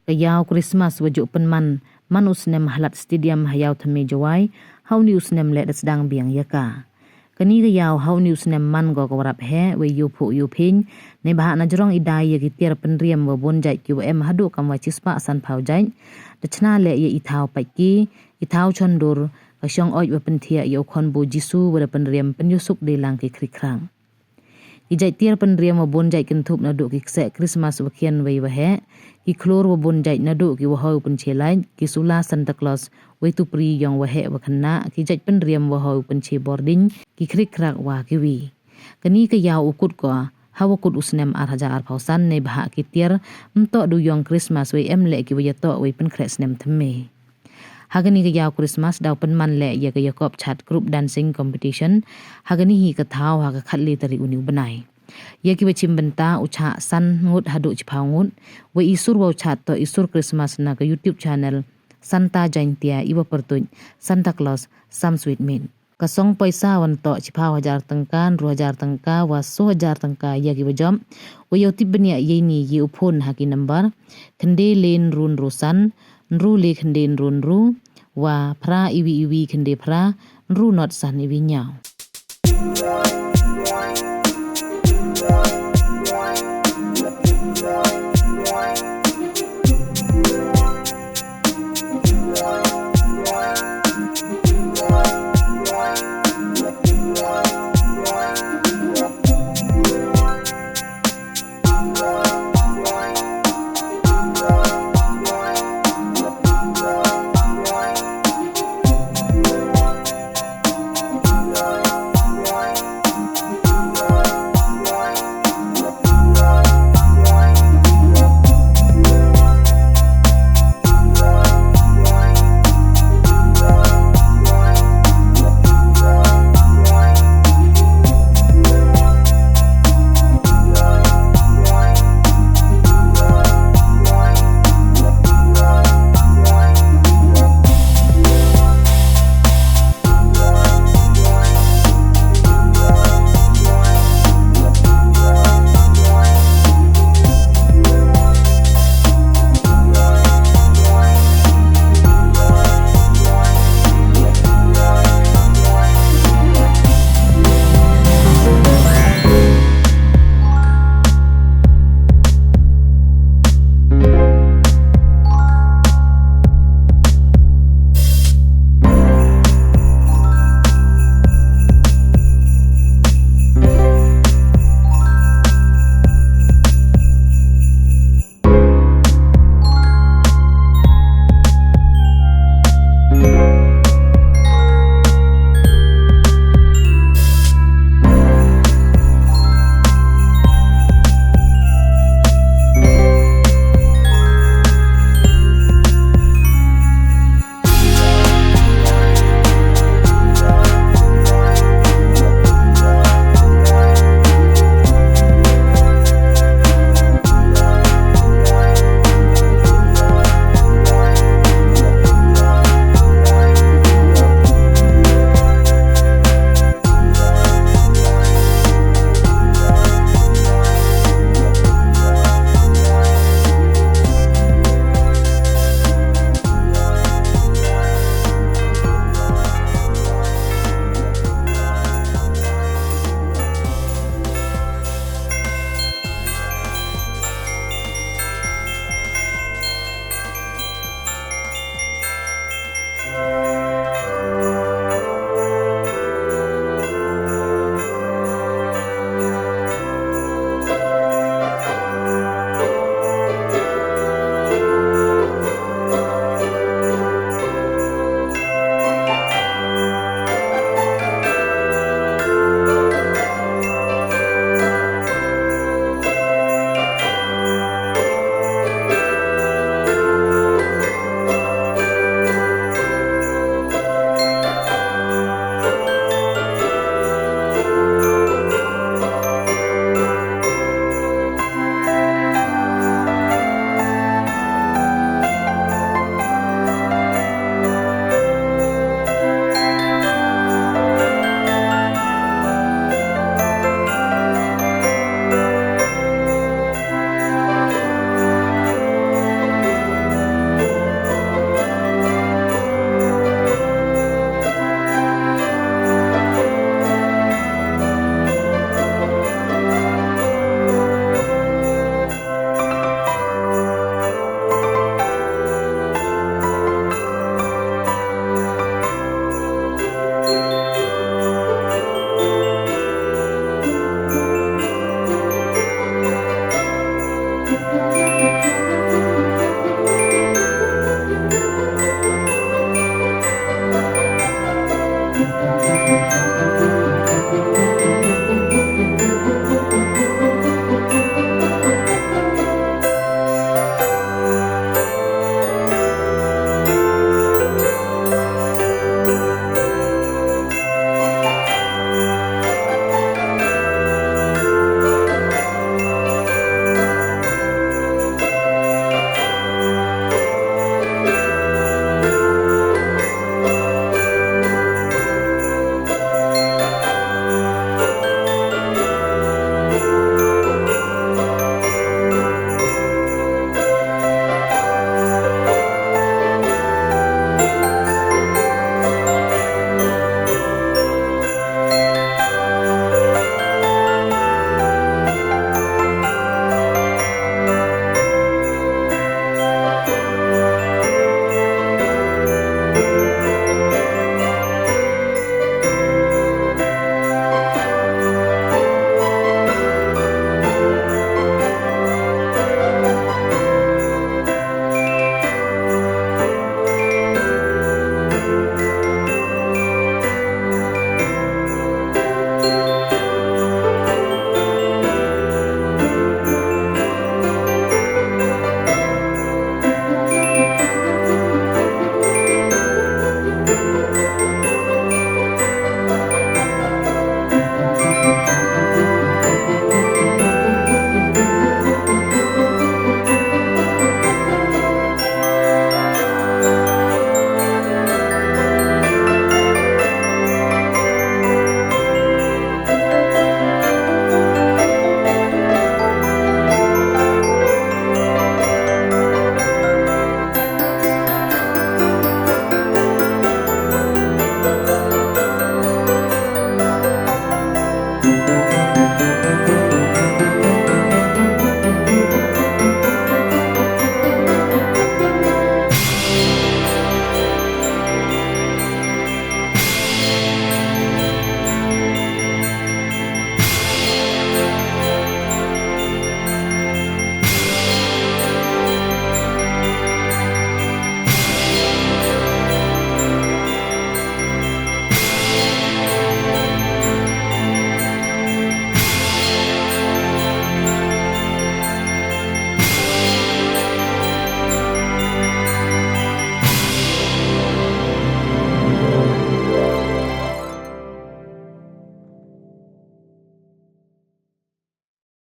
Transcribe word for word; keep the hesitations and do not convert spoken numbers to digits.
Ka yaw Christmas wa jooh pynman man u snem ha Lad Stadium ha Yaw Thymme Jowai, ha uni u snem leh da sdang biang ya ka. Kani ka yaw ha uni u snem man ko ka wa rap heh, wei yow phooh yow phieñ, neibhah na jrong i dai ya ki tiar pynriam wa boon jait ki wa em hadooh kam wa chispah sanphaw jait, da chna leh ya i thaw pait ki, i thaw chondur, ka shong oit wa pynthiah ya u khonboo Jisu wa da pynriam pynyusuk deilang ki khrik khrak. Ki jait tiar pynriam wa boon jait kynthup nadooh ki kseh Christmas wa khian wei wa heh, ki khlur wa boon jait nadooh ki wa hoi u pynche lait, ki sula Santa Claus, wei tupri yong wa heh wa khynnah, ki jait pynriam wa hoi u pynche bordiñ, ki khrik khrak wa kiwi. Kani ka yaw u kut ko ha wa kut u snem ar hajar arphaw san, neibhah ki tiar ym toh du yong Christmas, wei em leh ki wa yatoh wei pynkhreh snem thymme. Ha kani ka yaw Christmas daw pynman leh ya ka yakob chad group dancing competition ha kani hi ka thaw ha ka khatle tarik uni u bnai. Ya ki wa chimbynta u chah san ngut hadooh chiphaw ngut, wei i sur wa u chah toh i sur Christmas na ka YouTube channel Santa Jaintia, i wa pyrtuit Santa Claus Sam Sweet Meat. Ka song poisa wan toh chiphaw hajar tyngka, ynru hajar tyngka, wa soo hajar tyngka ya ki wa jop. Wei yow tip bniah ya ini, ye u phone ha ki number khyndai le ynru ynru san, ynru le khyndai ynru ynru, wa phra iwi iwi khyndai phra, ynru not san iwi ynñiaw.